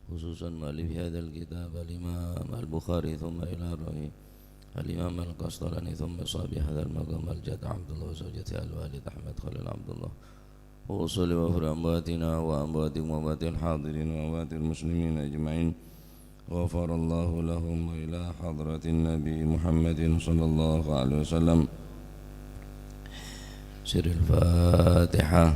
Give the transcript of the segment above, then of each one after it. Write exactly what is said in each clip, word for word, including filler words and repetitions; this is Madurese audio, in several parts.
khususan mu'allif hadzal kitab, al-Imam al-Bukhari, tsumma ila rawi al-Imam al-Qastalani, tsumma shahibi hadzal maqam al-Jadd Abdullah wa zaujatihi al-Walid Ahmad Khalil Abdullah, wa usuli wa furu' amwatina wa amwatikum wa amwatil hadirin wa amwatil muslimin ajma'in. Ghafarallahu lahum wa ila hadratin Nabi Muhammadin sallallahu alaihi wasallam. Sirril Fatihah.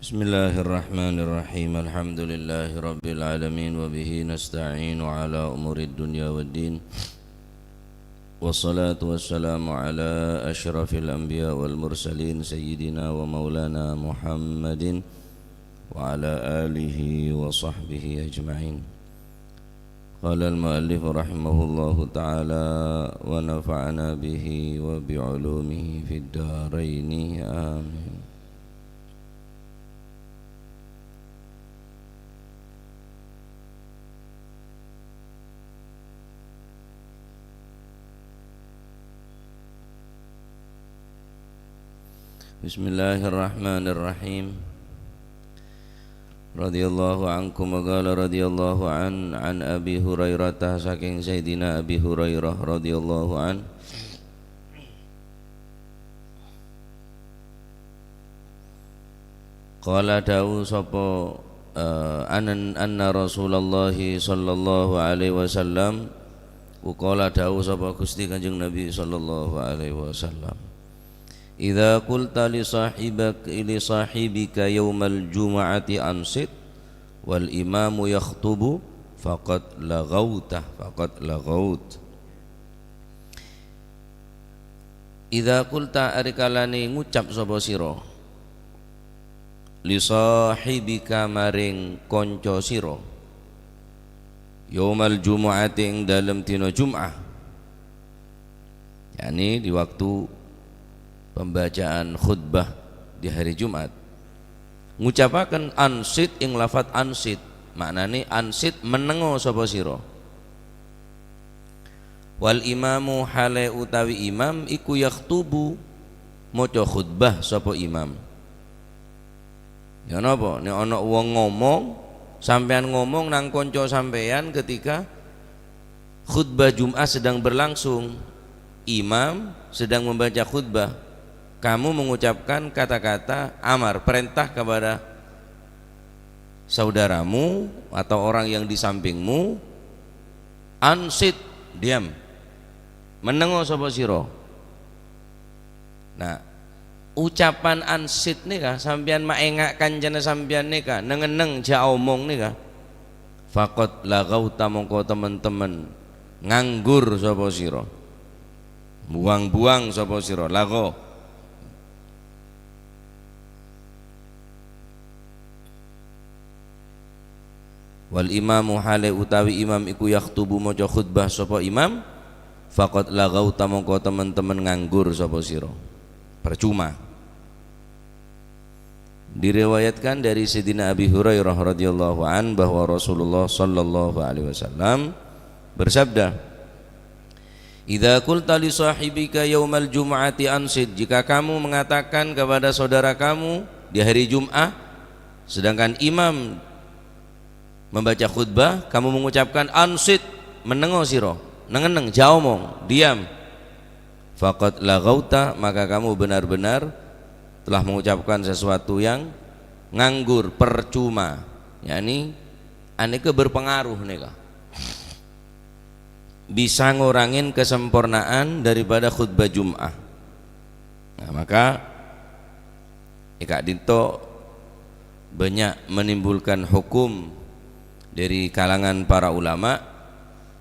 Bismillahirrahmanirrahim. Alhamdulillahi rabbil alamin, wa bihi nasta'inu ala umurid dunya waddin. Wassalatu wassalamu ala asyrafil anbiya wal mursalin, sayyidina wa maulana Muhammadin wa ala alihi wa sahbihi ajma'in. Qala al-mu'allif rahimahullahu ta'ala wa nafa'ana bihi wa bi ulumihi fid daraini. Amin. Bismillahirrahmanirrahim. Radhiyallahu ankum wa qala radhiyallahu an, an Abi Hurairah, saking Sayyidina Abi Hurairah radhiyallahu an. Qala dawuh sapa, eh, anan-, anna Rasulullah sallallahu alaihi wasallam, qala dawuh sapa Gusti Kanjeng Nabi sallallahu alaihi wasallam, "Idza qulta li sahibak-, li sahibika yaumal jumu'ati ansit, wal imamu yakhtubu, faqad laghauta, faqad laghaut." Idza qulta, arikalane ngucap sapa sira, li sahibika, maring kanca sira, yaumal jumu'ati, ing dalem dina Jum'ah, yakni di waktu pembacaan khutbah di hari Jumat, ngucapaken ansit ing lafat ansit, maknane ansit, mennengngo sapa sira. Wal imamu, hale utawi imam iku yakhtubu, maca khutbah sapa imam. Ya napa? Nek ana wong ngomong, sampeyan ngomong nang kanca sampeyan ketika khutbah Jumat sedang berlangsung, imam sedang membaca khutbah, kamu mengucapkan kata-kata amar, perintah kepada saudaramu atau orang yang di sampingmu, "Ansit, diam. Mennengngo sapa sira." Nah, ucapan ansit nèka, sampeyan maènga' kancana sampeyan nèka, neng-enneng jhâ' omong nèka, faqad laghauta, mongko temen-temen nganggur sapa sira. Buang-buang sapa sira, lagho. Wal imamu, hale utawi imam iku, yakhtubu, maca khutbah sapa imam, faqad laghauta, mongko temen-temen nganggur sapa sira. Percuma. Diriwayatkan dari Sayyidina Abi Hurairah radhiyallahu an bahwa Rasulullah sallallahu alaihi wasallam bersabda, "Idza qulta li sahibika yaumal jumu'ati ansit," jika kamu mengatakan kepada saudara kamu di hari Jumat, sedangkan imam membaca khutbah, kamu mengucapkan, "Ansit, mennengngo sira, neng-enneng, jhâ' omong, diam." Faqad laghauta, maka kamu benar-benar telah mengucapkan sesuatu yang nganggur, percuma. Yakni, anèka berpengaruh nèka. Bisa ngorangin kesempurnaan daripada khutbah Jum'ah. Nah, maka, è ka'dinto banyak menimbulkan hukum dari kalangan para ulama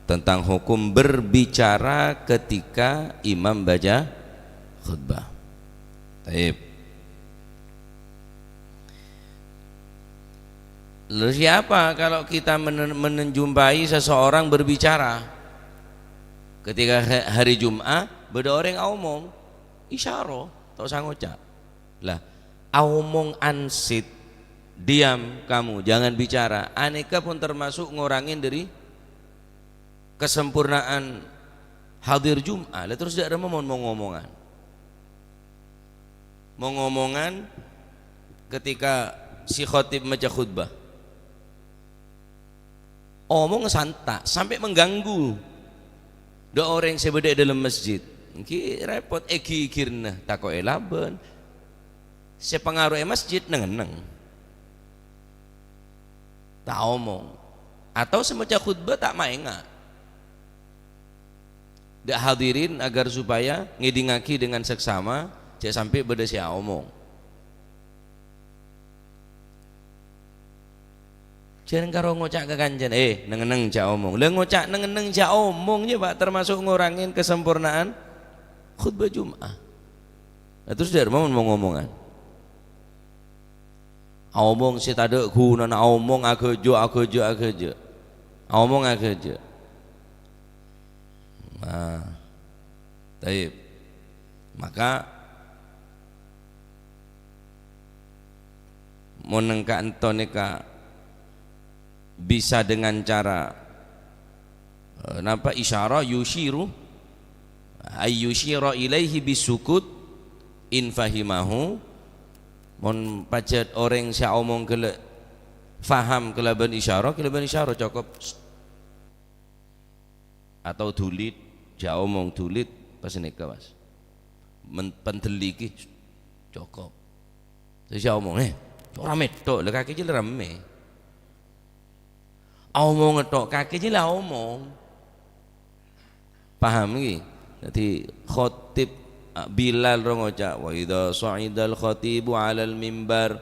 tentang hukum berbicara ketika imam baca khutbah. Taib. Lalu siapa kalau kita men-, menjumpai seseorang berbicara? Ketika ha-, hari Jumat, bâdâ orèng aomong, isyara. Ta' osa ngoca'. Lah, aomong ansit, diam kamu, jangan bicara. Anèka pon termasuk ngorangè dâri kasampurnaan hadir Jum'ah. Lah, terros dâ' remma mon-, mon-ngomongan. Mon-ngomongan ketika si khatib maca khutbah. Omong santa', sampè' mengganggu dâ' orèng sè bâdâ è dâlem masjid. Èngghi rèpot, èghighirna, tako' èlabân. Sè pangaroh è masjid neng-enneng. Ta' omong. Atau sè maca khutbah ta' maènga'. Dâ' hadirin agar supaya ngèdingngaghi dengan seksama, jhâ' sampè' bâdâ sè aomong. Jhâ' karo ngoca' ka kancana, "Eh, neng-enneng jhâ' omong." Lah, ngoca' neng-enneng jhâ' omong jâ, Pak, termasuk ngorangè kasampurnaan khutbah Jum'ah. Lah, terros dâ' remma mon-ngomongan. Aomong sè tadâ' ghunana, aomong aghâjâ', aghâjâ', aghâjâ'. Aomong aghâjâ'. Nah, taib. Maka, mon neng ka'ento nèka bisa dengan cara, eh, napa, isyarah, yusyiru, ay yusyira ilaihi bisukut in fahimahu, mon pajhât orèng sè aomong ghellâ' faham kalabân isyarah, kalabân isyarah cokop. Atau dhulit, jhâ' omong dhulit, pas nèka, pas. Men-, pendhelli ghi, cokop. Terros jhâ' omong, "Eh, ora mètto', la kakè jhâ' la rammè." Aomong tok, kakè jhâ' la omong. Paham ghi? Dhâddhi, khatib, a, Bilal ro ngoca', "Wa idza sha'idal khatibu 'alal mimbar,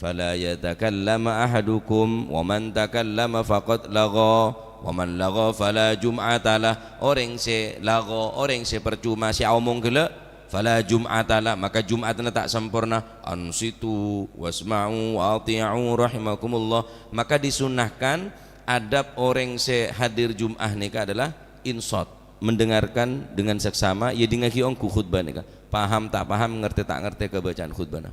fala yatakallam ahadukum, wa man takallama faqad lagha, wa man lagha fala jum'ata lah." Orèng sè lagha, orèng sè percuma, sè aomong ghellâ', fala jum'ata lah, maka Jum'atna ta' samporna. Ansitu wasma'u wa athi'u rahimakumullah. Maka disunnahkan adab orèng sè hadir Jum'ah nèka adalah insat, mendengarkan dengan seksama, ya, èdingngaghi ongghu khutbah nèka. Paham ta' paham, ngartè ta' ngartè kabâcaan khutbahna.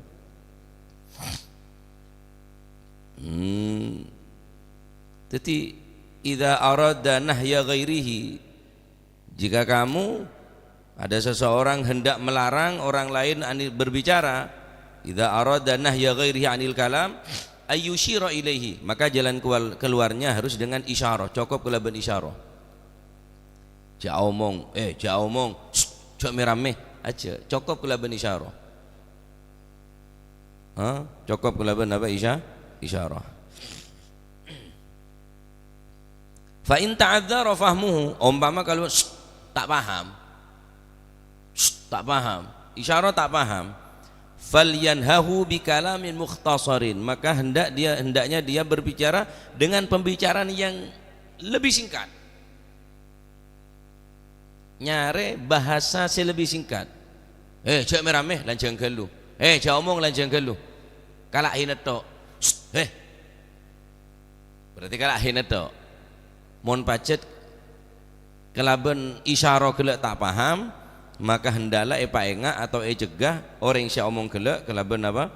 Hmm. Dhâddhi, idza arada nahya ghairihi, jika kamu, ada seseorang hendak melarang orang lain ani-, berbicara, idza arada nahya ghairihi anil kalam, ayyusyira ilaihi, maka jalan kewal-, keluarnya harus dengan isyarah, cokop kalabân isyarah. Jhâ' omong, "Eh, jhâ' omong, sst, jhâ' mè-rammè," ajhâ', cokop kalabân isyarah. Ha? Cokop kalabân apa? Isya-, isyarah. Fa in ta'adzdzara fahmuhu, ompama kalau, "Sst, ta' paham." "Sst, ta' paham." Isyarah ta' paham. "Falyanhahu bi kalamin mukhtasarin." Maka hendak dia, hendaknya dia berbicara dengan pembicaraan yang lebih singkat. Nyarè bhâsa sè lebbi singkat. "Eh, jhâ' mè-rammè, lanjhâng ghâllu. Eh, jhâ' omong, lanjhâng ghâllu. Kala' hènètto'. Sst, eh." Berarti kala' hènètto'. Mon pajhât kalabân isyarah ghellâ' ta' paham, maka hendaklah èpaènga' atau ècegah orèng sè omong ghellâ' kalabân apa?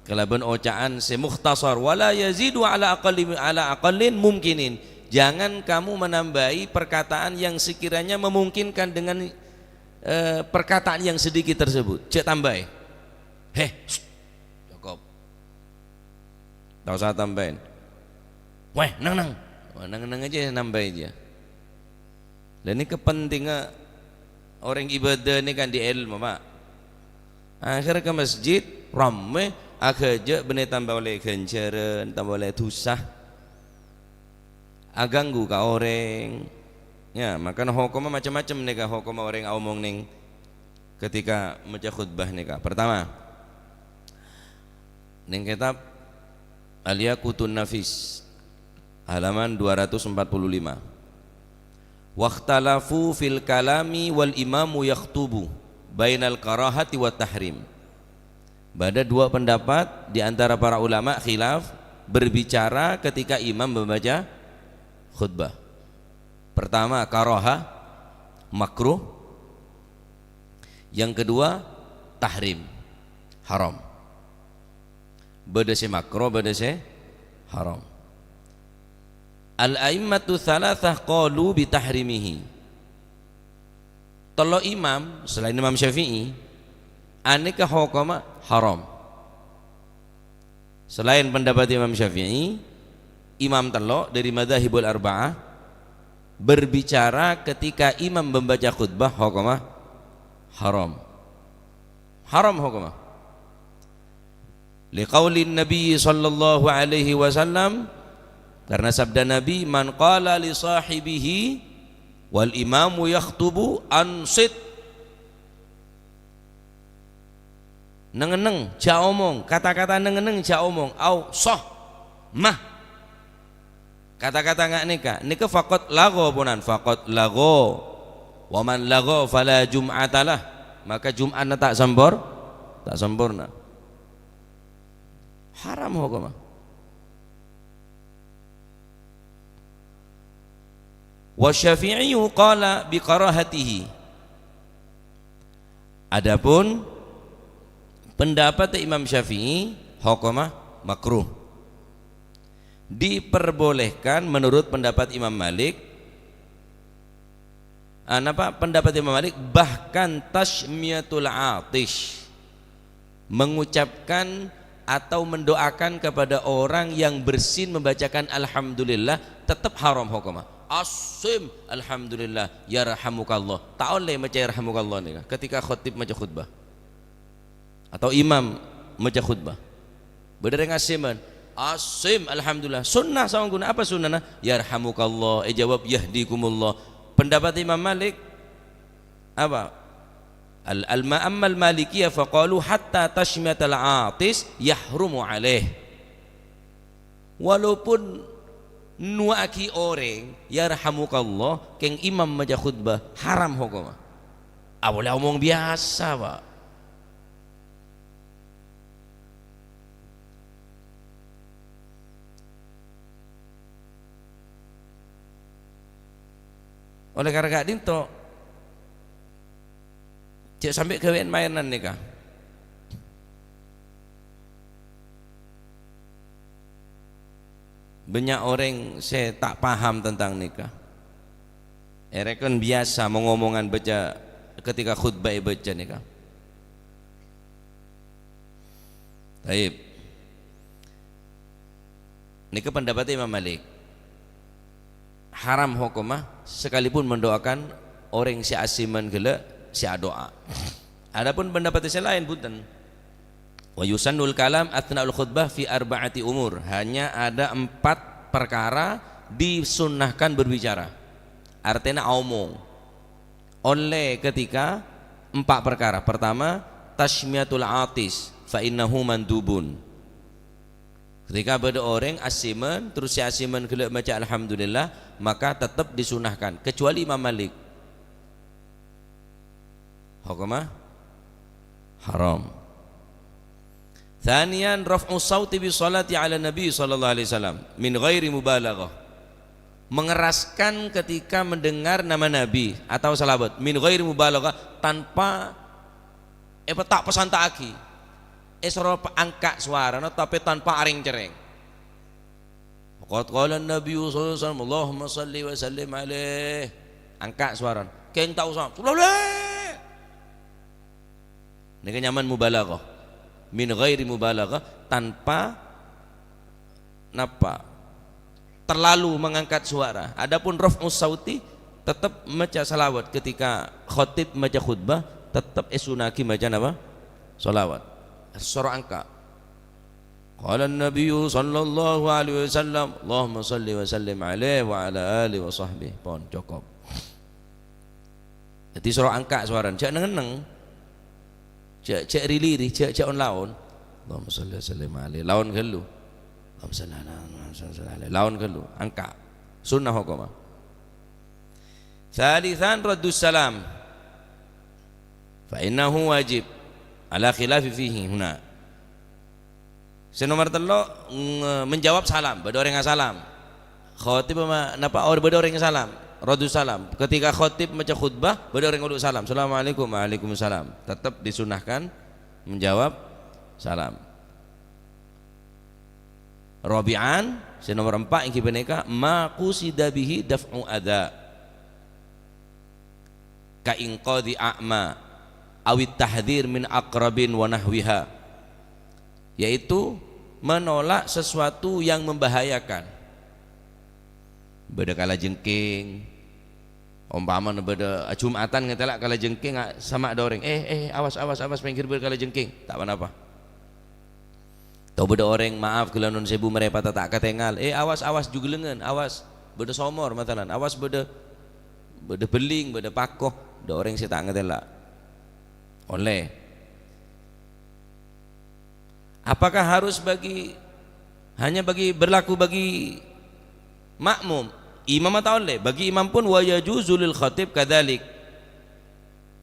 Kalabân oca'an sè mukhtasar, "Wa la yazidu ala aqalli, ala aqallin mumkinin." Jangan kamu menambahi perkataan yang sekiranya memungkinkan dengan, eh, perkataan yang sedikit tersebut. Jhâ' tambâi. "Heh, sst, cokop." Ta' osa tambâi. "Weh, neng-neng." Wah, neng-neng ajhâ nambâi jiyâ. Lah, nèka pentingnga orèng ibadah nèka kan di ilmu, Pak. Akhèr ka masjid, rammè, aghâjâ' bânnè tambâ ollè ghânjhârân, tambâ ollè dhusa. Aganggu ka orèng. Ya, makana hokomma macem-macem nèka, hokomma orèng aomong neng ketika maca khutbah nèka. Pertama, neng kitab Al-Yaqutun Nafis, halaman dua ratus empat puluh lima. "Wakhtalafu fil kalami wal imamu yakhtubu bainal karahati wat tahrim." Ada dua pendapat di antara para ulama khilaf berbicara ketika imam membaca khutbah. Pertama, karaha, makruh. Yang kedua, tahrim, haram. Bâdâ sè makruh, bâdâ sè haram. Al-a'immatu tsalatsah qalu bi tahrimihi. Tello' imam, selain Imam Syafi'i, anèka hokomma haram. Selain pendapat Imam Syafi'i, imam tello' dari madzhabul arba'ah berbicara ketika imam membaca khutbah hokomma haram. Haram hokomma. Liqaulin Nabi sallallahu alaihi wasallam, karena sabda Nabi, "Man qala li sahibihi wal imamu yakhtubu, ansit." Neng-enneng, jhâ' omong. Kata-kata neng-enneng, jhâ' omong. Au, soh. Mah. Kata-kata nga' nèka. Nèka faqad lagha, ponan. Faqad lagha. Wa man lagha fala jum'atalah. Maka Jum'atna ta' sempor-, ta' samporna. Haram hokomma. Wa Syafi'iyyu qala bi karahatihi. Adapun pendapat Imam Syafi'i, hokomma makruh. Diperbolehkan menurut pendapat Imam Malik. Ah, napa pendapat Imam Malik? Bahkan tasmiyatul atish, mengucapkan atau mendoakan kepada orang yang bersin membacakan alhamdulillah, tetap haram hokomma. Asim, alhamdulillah, yarhamukallah. Ta' ollè maca yarhamukallah nèka ketika khatib maca khutbah atau imam maca khutbah. Bâdâ rèng asimman, "Asim, alhamdulillah." Sunnah saongghuna. Apa sunnahna? "Yarhamukallah." Èjâwâb, "Yahdikumullah." Pendapat Imam Malik, apa? Al-, al-, ma-, ammal Malikiyah faqalu hatta tasmiyatal atis yahrumu alaih. Walaupun nuwa'aghi orèng, "Yarhamukallah," kèng imam maca khutbah, haram hokomma. Awalnya omong biasa, Pak. Oleh karena ka'dinto, jhâ' sampè' ghâbây maènan nèka. Bânnya' orèng sè ta' paham tentang nèka. Èrèken biyasa mong-omongan bâca ketika khutbah èbâca nèka. Taib. Nèka pendapat Imam Malik. Haram hokomma, sekalipun mendoakan orèng sè asimman ghellâ' sè adu'a. Adapun pendapat sè laèn, bhunten. Wa yusannul kalam athna'ul khutbah fi arba'ati umur. Hanya ada empat perkara disunnahkan berbicara. Artèna aomong. Ollè ketika empa' parkara. Pertama, tasmiyatul atis, fa innahu mandubun. Ketika bâdâ orèng asimman, terus sè asimman ghellâ' maca alhamdulillah, maka tetep disunahkan, kecuali Imam Malik. Hokomma haram. Tsaniyan, raf'u sauti bis salati 'ala Nabi sallallahu alaihi wasallam min ghairi mubalaghah. Mengeraskan ketika mendengar nama Nabi atau salawat, min ghairi mubalaghah, tanpa, èpa-, ta' pasanta'aghi. Èsoro pa-, angka' sowarana, tapè tanpa arèng-cerrèng. Qad qala an-nabiyyu sallallahu alaihi wasallam, "Allahumma shalli wa sallim alaih." Angka' sowarana. Kèng ta' osa, "Sallallahu alaihi." Nèka nyamana mubalaghah. Min ghairi mubalaghah, tanpa napa? Terlalu mengangkat suara. Adapun raf'us sauti, tetep maca salawat ketika khatib maca khutbah, tetep èsunna'aghi maca napa? Salawat. Soro angka'. Qala an-nabiyyu sallallahu alaihi wasallam, "Allahumma shalli wa sallim alaihi wa ala alihi wa sahbihi." Pon, cokop. Dhâddhi soro angka' sowarana, jhâ' neng-enneng. Jhâ', jhâ' ri-liri, jhâ', jhâ' on-laon. "Allahumma shalli wa sallim alaihi." Laon ghâllu. "Allahumma shalli ala Muhammad wa sallim alaihi." Laon ghâllu, angka'. Sunnah hokomma. Tsalitsan, raddus salam. Fa innahu wajib. Ala khilafi fihi huna. Sè nomer tello', nge-, menjawab salam, bâdâ orèng asalam. Khatib ma-, napa or-, bâdâ orèng salam, raddu salam. Ketika khatib maca khutbah, bâdâ orèng ngodu' salam, "Assalamualaikum." "Waalaikumsalam." Tetep disunahkan menjawab salam. Rabi'an, sè nomor empa' ènggi panèka, ma qusida bihi daf'u adza, ka inqadhi a'ma, awit tahdzir min aqrabin wa nahwiha, yaitu menolak sesuatu yang membahayakan. Bâdâ kalajengking, ompamana bâdâ, a, Jum'atan ngatela' kalajengking, a, sama' dâ' orèng, "Eh, eh, awas, awas, awas, pèngghir bâdâ kalajengking." Ta' ponapa. Tao bâdâ orèng, maaf, ghellâ' non sèbu marèpata ta' katèngal. "Eh, awas, awas, jhughâlângan, awas, bâdâ somor, masalan, awas bâdâ, bâdâ bhelling, bâdâ pako." Dâ' orèng sè ta' ngatela'. Ollè. Apakah harus bagi, hanya bagi, berlaku bagi makmum? Imam ta' ollè, bagi imam pun, wa yajuzu lil khatib kadzalik,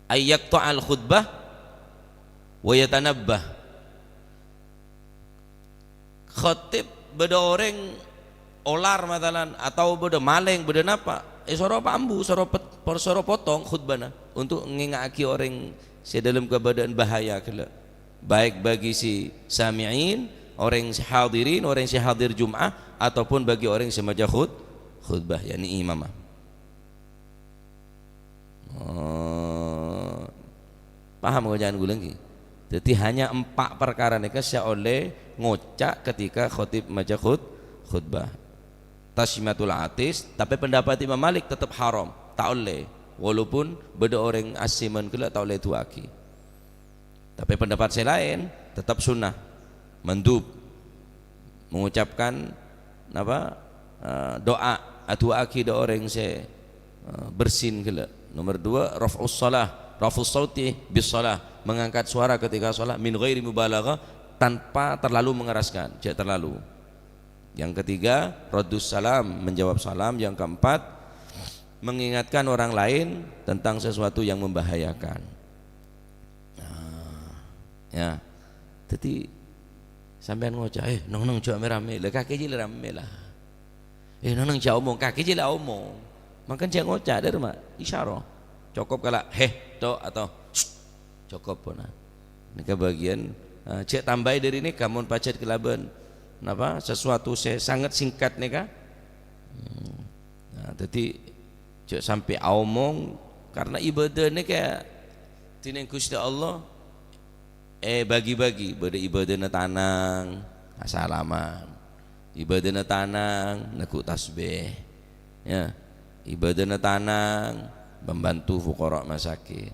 ay yaqta'al khutbah wa yatanabbah. Khatib bâdâ orèng olar, masalan, atau bâdâ malèng, bâdâ napa, èsoro pa ambu, soro pet-, por-, soro potong khutbana untuk ngènga'aghi orèng sè dâlem kabâdâ'ân bahaya ghellâ', baik bagi si sami'in, orèng sè hadirin, orèng sè hadir Jum'ah, ataupun bagi orèng sè maca khut-, khutbah, yakni imamah. Oh. Paham koca'an kaulâ ngghi? Dhâddhi, hanya empa' parkara nèka sè ollè ngoca' ketika khatib maca khut-, khutbah. Tasmiyatul atis, tapè pendapat Imam Malik tetep haram, ta' ollè. Walaupun bâdâ orèng asèmon ghellâ' ta' ollè èdu'aaghi. Tapè pendapat sè laèn tetep sunnah, mandub. Mengucapkan napa? Eh, doa, adu'aaghi dâ' orèng sè, eh, bersin ghellâ'. Nomor dua, raf'us shalah, raf'us sauti bis shalah, mengangkat suara ketika shalah, min ghairi mubalaghah, tanpa terlalu mengeraskan, jhâ' terlalu. Yang ketiga, raddus salam, menjawab salam. Yang keempat, mengingatkan orang lain tentang sesuatu yang membahayakan. Nah, ya. Dhâddhi, sampèyan ngoca', "Eh, neng-neng jhâ' mè-ramè." Lah, kakè jhâ' la ramè, la. "Eh, neng-neng jhâ' omong." Kakè jhâ' la omong. Mangkana jhâ' ngoca', dhârma, isyarah. Cokop kala, "He," tok, atau, "Sst," cokop, pona. Nèka bâgiyân, eh, jhâ' tambâi dâri nèka, mon pajhât kalabân, napa, sesuatu sè sanget singkat nèka. Hmm. Nah, dhâddhi, jhâ' sampè' aomong, karna ibâdâ nèka dhinèng Ghustè Allah èbâgi-bâgi. Bâdâ ibâdâna tanang, asalaman. Ibâdâna tanang, neggu' tasbih. Ya. Ibâdâna tanang, membantu fuqara masakin.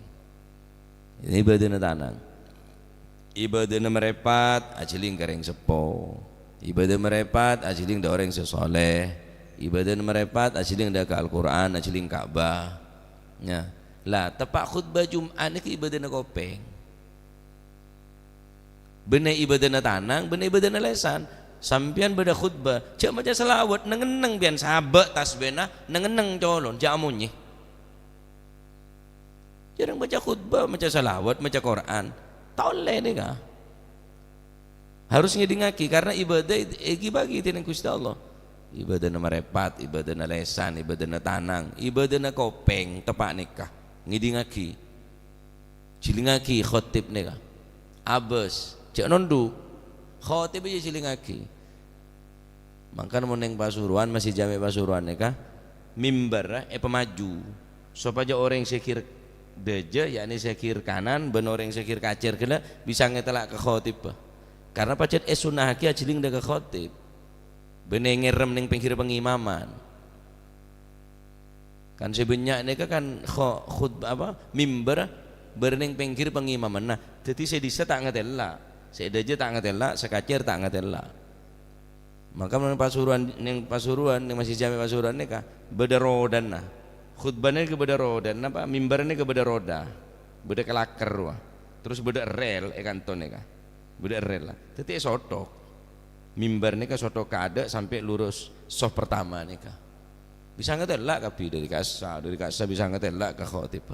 Ini ibâdâna tanang. Ibâdâna marèpat, ajhâling ka rèng seppo. Ibâdâ marèpat, ajhâling dâ' orèng sè soleh. Ibâdâna marèpat, ajhâling dâ' ka Al-Qur'an, ajhâling Ka'bah. Ya. Lah, teppa' khutbah Jum'at nèka ibâdâna kopèng. Bânnè ibâdâna tanang, bânnè ibâdâna lèsan. Sampèyan bâdâ khutbah, jhâ' maca salawat, neng-enneng pèyan sabâ' tasbihna, neng-enneng colon, jhâ' amonyè. Jhârâng maca khutbah, maca salawat, maca Qur'an. Ta' ollè nèka. Harus ngèdingngaghi, karna ibâdâ èghi-bâghi dhinèng Ghustè Allah. Ibâdâna marèpat, ibâdâna lèsan, ibâdâna tanang, ibâdâna kopèng, teppa' nèka. Ngèdingngaghi. Jhilingngaghi khatib nèka. Abâs, jhâ' nondhu'. Khatib jhâ' jhilingngaghi. Mangkana mon neng Pasuruan, Masjid Jami' Pasuruan nèka, mimbarra èpamaju, sopajâ orèng sè ghi' dâjâ, yakni sè ghi' kanan, bân orèng sè ghi' kacèr ghellâ' bisa ngètella' ka khatibbhâ. Karna pajhât èsunnahaghi ajhilling dâ' ka khatib, bân ngèrèm neng pèngghir pangimaman. Kan sè bânnya' nèka kan kho-, khutbah apa, mimbar bârneng pèngghir pangimamanna. Dhâddhi sè dhisa ta' ngatèla', sè dhâjâ ta' ngatèla', sè kacèr ta' ngatèla'. Maka neng Pasuruan, neng Pasuruan, neng Masjid Jami' Pasuruan nèka bâdâ rodana. Khutbah nèka bâdâ rodana, apa, mimbar nèka bâdâ roda. Bâdâ kalaker, wah. Terros bâdâ rèl è kanto nèka. Bâdâ rèl, la. Dhâddhi èsothok. Mimbar nèka sothok ka adâ' sampè' lurus sof pertama nèka. Bisa ngatèla' kabbhi dâri kassa, dâri kassa bisa ngatèla' ka khatib.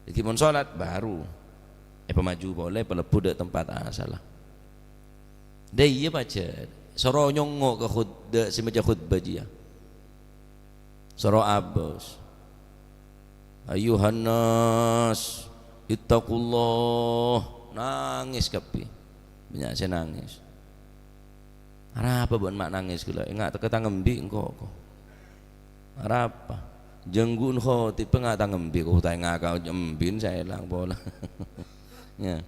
Dhâddhi mon sholat, baru èpamaju polè, palebbhu dâ' tempat asalla. Dâ' iyâ pajhât, soro nyongngo' ka khut-, dâ' sè maca khutbah jiyâ. Soro abâs. "Ayyuhan nas, ittaqullah." Nah, nangès kabbhi. Bânnya' sè nangès. "Arapa bâ'na ma' nangès ghellâ'? Enga' teka tang embi' engko', ko'." "Arapa?" "Jânggu'na khotib enga' tang embi', ko' ta' enga' ka embi'na sè èlang pola." Ya.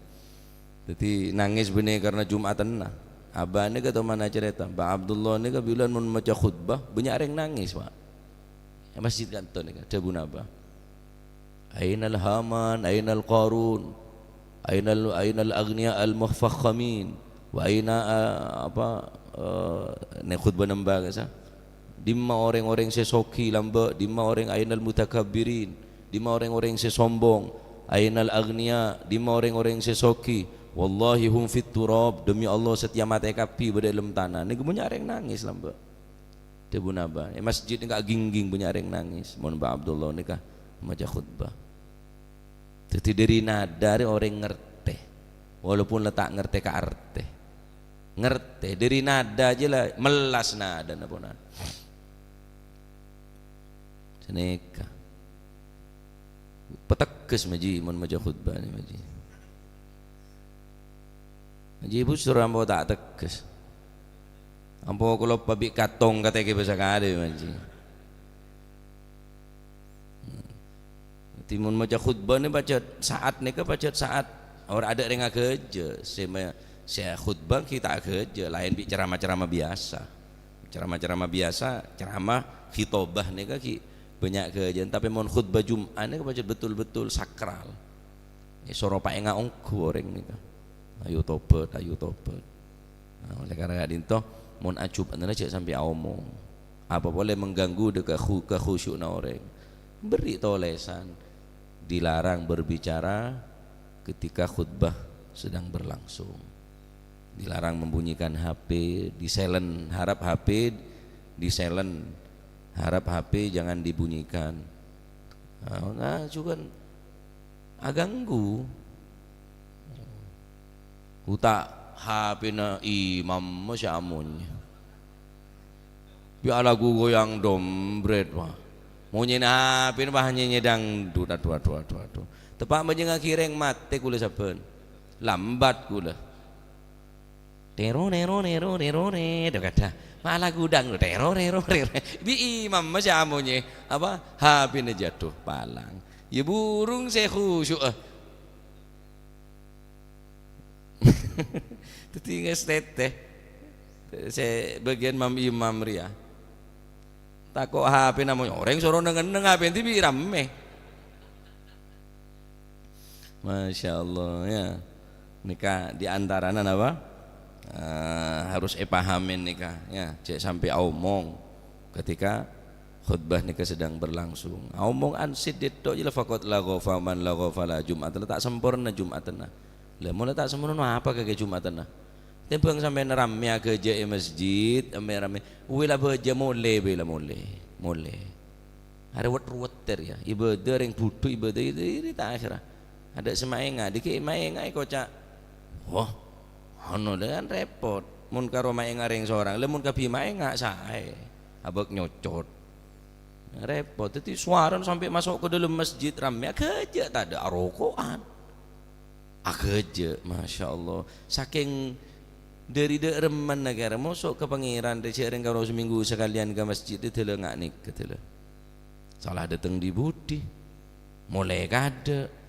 Dhâddhi nangès bânnè karna Jum'atanna. Abâ' nèka toman acarèta, Mbah Abdullah nèka bilân mon maca khutbah, bânnya' rèng nangès, Pak. È masjid kanto nèka, dhâbuna Abâ'. "Ainal Haman, ainal Qarun, ainal, ainal aghniya al-mufakhamin, wa aina, eh, apa, eh, nè khutbah nembâ kasa. Dimma orèng-orèng sè soghi lambâ', dimma orèng ainal mutakabbirin, dimma orèng-orèng sè sombong, ainal aghniya, dimma orèng-orèng sè soghi. Wallahi hum fit turab, demi Allah satèya matè kabbhi bâdâ è dâlem tana." Nèka bânnya' rèng nangès lambâ'. Dhâbuna Abâ', è masjid nèka ghingging bânnya' rèng nangès. Mon Mbah Abdullah nèka maca khutbah. Dhâddhi, dhâri nada rè orèng ngartè. Walaupun la ta' ngartè ka artè. Ngartè. Dhâri nada jâ la mellas nadana ponan. Sanèka. Pategghes, Maji, mon maca khutbah nè, Maji. Maji, busur ampo ta' tegghes. Ampo kaloppa bi' katong katèkè bâsa kalè, Maji. Dhâddhi mon maca khutbah nè pajhât sa'at nèka pajhât sa'at ora adâ' rèng aghâjâ. Sè ma-, sè khutbah ghi' ta' aghâjâ, laèn bi' ceramah-ceramah biyasa. Ceramah-ceramah biyasa, ceramah khitobah nèka ghi' bânnya' ghâjâna, tapè mon khutbah Jum'ah nèka pajhât betul-betul sakral. Èsoro paènga' ongghu orèng nèka. "Ayo tobat, ayo tobat." Nah, oleh karena ka'dinto, mon ajum'atanna jhâ' sampè' aomong. Apa polè mengganggu dâ' ka khu-, kakhusyu'na orèng. Beri tolesan. Dilarang berbicara ketika khutbah sedang berlangsung. Dilarang membunyikan H P, di-silent, harap H P di-silent. Harap H P jangan dibunyikan. Nah, nah, itu kan aganggu. Uta' H P-na imam sè amonyè. Bi' alagu goyang dombret, wah. Monyèna H P-na, wah, nyènyè dangdut. Adu, adu, adu, adu. Teppa' bânnya'aghi rèng matè kaulâ sabbhân. Lambat kaulâ. Tero, nero, nero, nero, ne. Adu, kadhâ. Ma' alagu dangdut. Tero, rero, rero. Bi' imam sè amonyè. Apa? H P-na jhâdhu palang. Ya burung sè khusyu'â. Dhâddhi ngastètè sè bâgiyân mam-imam rèya. Tako' H P-na mon orèng soro neng-enneng H P-na dhibi' rammè. Masya Allah, ya. Nèka di antarana napa? Eh, harus èpahamin nèka, ya. Jhâ' sampè' aomong ketika khutbah nèka sedang berlangsung. Aomong ansit dâ' tok jâ la faqat la ghafa man la ghafa la Jum'at la ta' samporna Jum'atanna. Lah, mon la ta' samporna, apa kakè Jum'atanna? Tèmbhâng sampèyan rammè aghâjâ è masjid, rammè-rammè. Uwi la bâjâ molè, bi' la molè. Molè. Arè wet-ruwet ter ya. Ibadah rèng budhu ibadah itu, itu ta' akhirnya. Adâ' sè maènga', dikè' maènga' èkoca'. Wah, anu dâ' kan repot. Mon karo maènga' rèng sorang, lah mon kabbhi maènga' saè. Abâk nyocot. Repot. Dhâddhi sowarana sampè' maso' ka dâlem masjid rammè, aghâjâ tadâ' aroko'an. Aghâjâ, Masya Allah. Sakèng dâri dâ' remma kèra moso' ka Pangèran, rè-, rèng karo samènggu sakalèyan ka masjid, dâlâ nga' nèka dâlâ. Sala dâteng dhi-budhi. Molè kadâ'.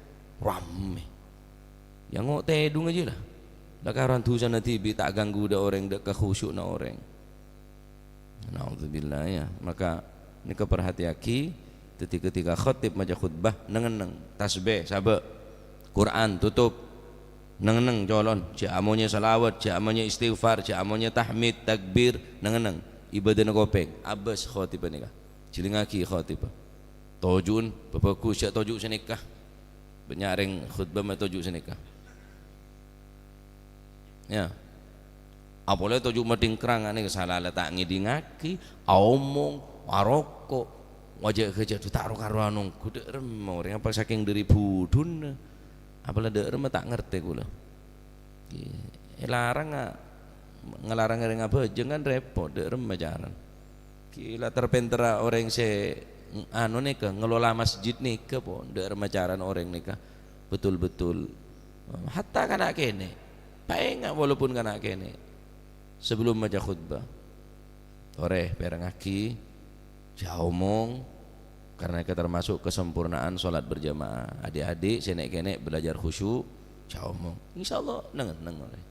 Rammè. Ya ngo' tèdhungnga jiyâ la. La karowan dhusana dhibi' ta' ganggu dâ' orèng, dâ' kakhusyu'na orèng. Naudzubillah, ya. Maka nèka parhatèyaghi, dhâddhi ketika khatib maca khutbah, neng-enneng, tasbih, sabâ', Quran, tutup, neng-enneng, colon, jhâ' amonyè salawat, jhâ' amonyè istighfar, jhâ' amonyè tahmid, takbir, neng-enneng, ibadana kopèng, abâs khatibba nèka. Jhilingngaghi khatibba. Toju'un, pabhâghus, jhâ' toju' sanèka. Bânnya' rèng khutbah ma' toju' sanèka. Ya. Apolè toju' matingkrang anè sala la ta' ngèdingngaghi, aomong, aroko', ngajhâk-ghâjhâk, dhu ta' ro-karowan ongghu, dâ' remma orèng apa sakèng dâri budhuna. Apalè dâ' remma ta' ngartè kaulâ. Èlarang, a, ngalarang orèng abhâjâng kan repot, dâ' remma carana. Ghi' la ter-pènterra orèng sè, anu nèka, ngelola masjid nèka pon, dâ' remma carana orèng nèka betul-betul Hatta kana' kènè', paènga' walaupun kana' kènè', sebelum maca khutbah, torè pèrengngaghi, jhâ' omong, karena itu termasuk kesempurnaan sholat berjamaah. Adik-adik sè nè'-kènè' belajar khusyuk, jhâ' omong. Insyaallah neng-enneng orèng.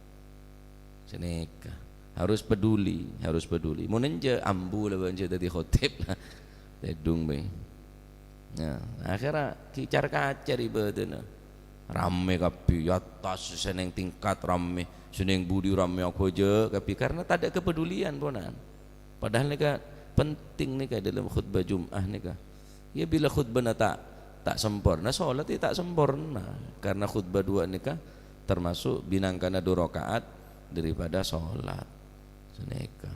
Sanèka. Harus peduli, harus peduli. Mon enjâ', ambu la bân sè dhâddhi khotib la. Tèdung bhâi. Nah, akhirnya kicar-kacar ibâdâna. Rammè kabbhi, è attas sè neng tingkat rammè, sè neng budi rammè aghâjâ' kabbhi, karena tadâ' kepedulian, ponan. Padahal nèka penting nèka dalam khutbah Jum'ah nèka. Ya, bila khutbahna ta', ta' samporna, sholat ya ta' samporna. Karena khutbah dua nèka termasuk binangkana dua rakaat daripada sholat. Sanèka.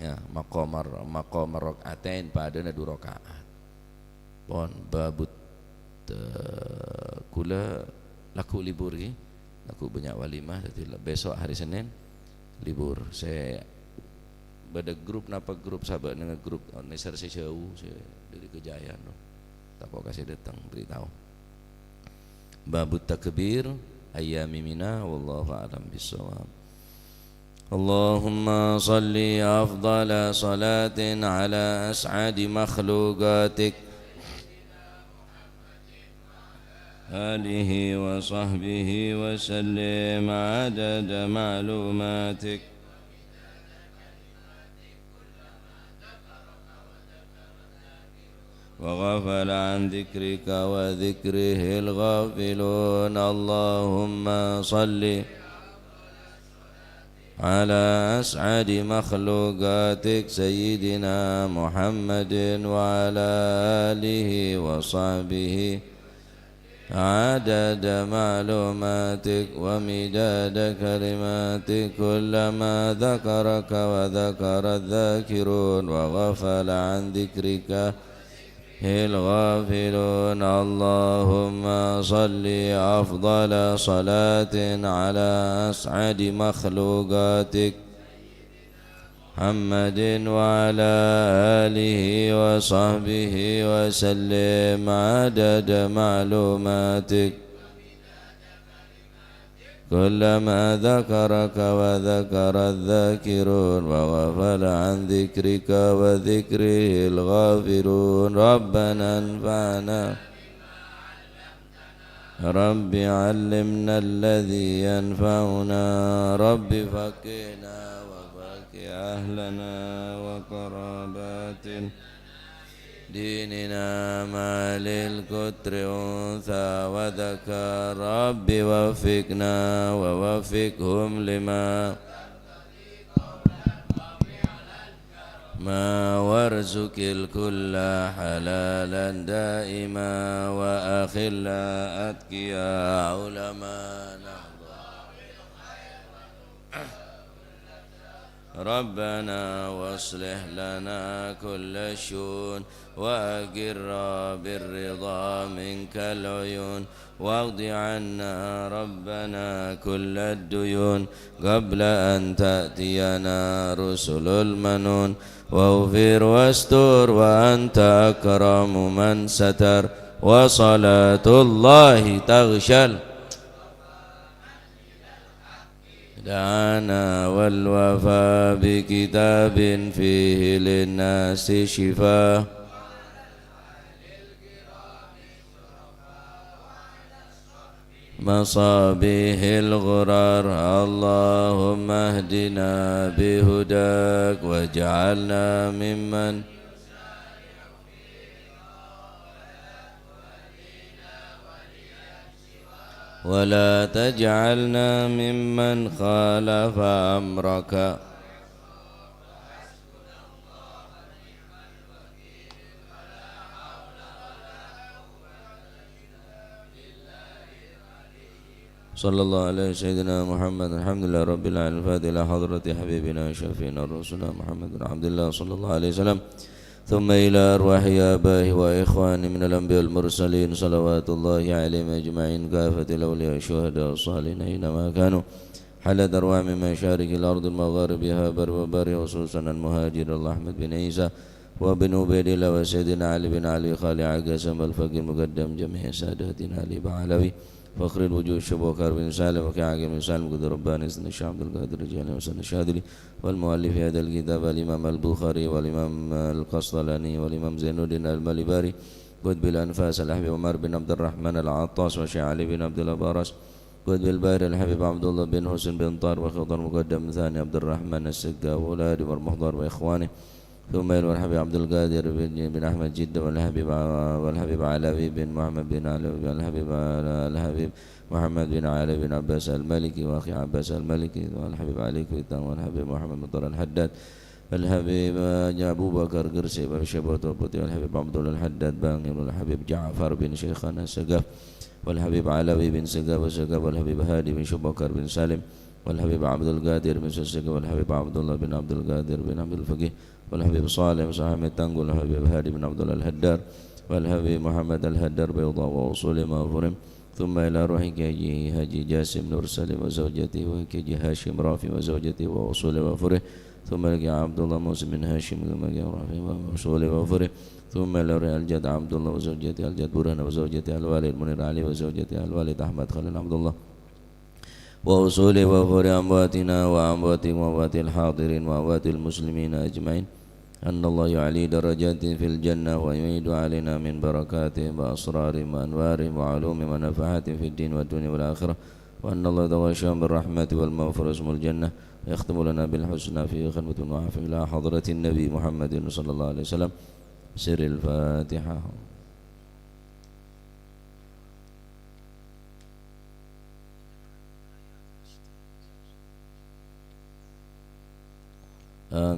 Ya, maqamar, maqamar rakaatain padâna dua rakaat. Pon, babut, eh, kulâ lagghu' libur, ghi. Lagghu' bânnya' walimah, dhâddhi la-, besok hari Senin libur. Sè bâdâ grup napa grup, sabâ' neng grup, oh, nèser sè jhâu, sè dâri Kejayan, no. Tako' kasè dâteng, beri tao. Babut takbir, ayyami Mina, wallahu a'lam bissawab. اللهم صل أفضل صلاة على أسعد مخلوقاتك، آله وصحبه وسلم عدد معلوماتك. وغفل عن ذكرك وذكره الغافلون. اللهم صل على أسعد مخلوقاتك سيدنا محمد وعلى آله وصحبه عدد معلوماتك ومداد كلماتك، كلما ذكرك وذكر الذاكرون وغفل عن ذكرك الغافلون. اللهم صل أفضل صلاة على أسعد مخلوقاتك محمد وعلى آله وصحبه وسلم عدد معلوماتك، كلما ذكرك وذكر الذاكرون وغفل عن ذكرك وذكره الغافلون. ربنا انفعنا، رب علمنا الذي ينفعنا، رب فقهنا وفقه أهلنا وقراباتنا ديننا مع أهل القطر أنثى وذكر. رب وفقنا ووفقهم لما ما وارزق الكل حلالا دائما وأخلا أتقيا علماء نحضر. ربنا واصلح لنا كل الشؤون وأقر بالرضا منك العيون واقض عنا ربنا كل الديون قبل أن تأتينا رسل المنون واغفر واستر وأنت أكرم من ستر وصلاة الله تغشى دعانا والوفاء بكتاب فيه للناس شفاء مصابيح الغرر. اللهم اهدنا بهداك واجعلنا ممن ولا تجعلنا ممن خالف أمرك. صلى الله على سيدنا محمد. الحمد لله رب العالمين. الفاتحة إلى حضرة حبيبنا شفيعنا رسولنا محمد بن عبد الله صلى الله عليه وسلم. ثم إلى أرواح آبائه وإخوانه من الأنبياء والمرسلين، صلوات الله عليهم أجمعين، كافة الأولياء والشهداء والصالحين أينما كانوا، حلت أرواحهم من مشارق الأرض ومغاربها، بر وبر، خصوصا المهاجر أحمد بن عيسى وابن عبيد الله وسيدنا علي بن علي خالع قاسم الفقيه المقدم جميع ساداتنا آل بهلوي. فخر الوجود الشيخ أبو بكر بن سالم وكي حاكم بن سالم قطب رباني سيدنا الشيخ عبد القادر الجيلاني وسيدنا الشاذلي والمؤلف في هذا الكتاب الإمام البخاري والإمام القسطلاني والإمام زين الدين المليباري قطب الأنفاس الحبيب عمر بن عبد الرحمن العطاس والشيخ علي بن عبد الله باراس قطب البحر الحبيب عبد الله بن حسين بن طاهر وخطر مقدم ثاني عبد الرحمن السقاف والهادي والمحضر وإخوانه ثم إلى الحبيب عبد القادر بن، بن أحمد جدة والحبيب ع-، والحبيب علوي بن محمد بن علوي والحبيب ع-، الحبيب محمد بن علي بن عباس المالكي وأخي عباس المالكي والحبيب علي كويتان والحبيب محمد مطر الحداد والحبيب أبو بكر قرسي والشيخ بطوبتي والحبيب عبد الله الحداد بانغيل والحبيب جعفر بن شيخنا السقاف والحبيب علوي بن سقاف السقاف والحبيب هادي بن شبكر بن سالم والحبيب عبد القادر بن سسقاف والحبيب عبد الله بن عبد القادر بن عبد الفقيه والحبيب صالح بن أحمد تانغول، والحبيب هادي بن عبد الله الهدار، والحبيب محمد الهدار بيضاء وأصول مغفورهم، ثم إلى روح كي حاجي جاسم نور سليم وزوجته، وكي حاجي هاشم رافي وزوجته وأصول مغفوره، ثم لكي عبد الله موسى بن هاشم، ثم لكي رافي وأصول مغفوره، ثم إلى روح الجد عبد الله وزوجته الجد برهان وزوجته الوالد منير علي وزوجته الوالد أحمد خليل عبد الله. وأصول وفور أمواتنا وأمواتكم وأموات الحاضرين وأموات المسلمين أجمعين. أن الله يعلي درجاتهم في الجنة ويعيد علينا من بركاتهم وأسرارهم وأنوارهم وعلومهم ونفحاتهم في الدين والدنيا والآخرة. وأن الله يتغشاهم بالرحمة والمغفرة واسم الجنة. ويختم لنا بالحسنى في خدمة المعافى إلى حضرة النبي محمد صلى الله عليه وسلم. سر الفاتحة. آمين.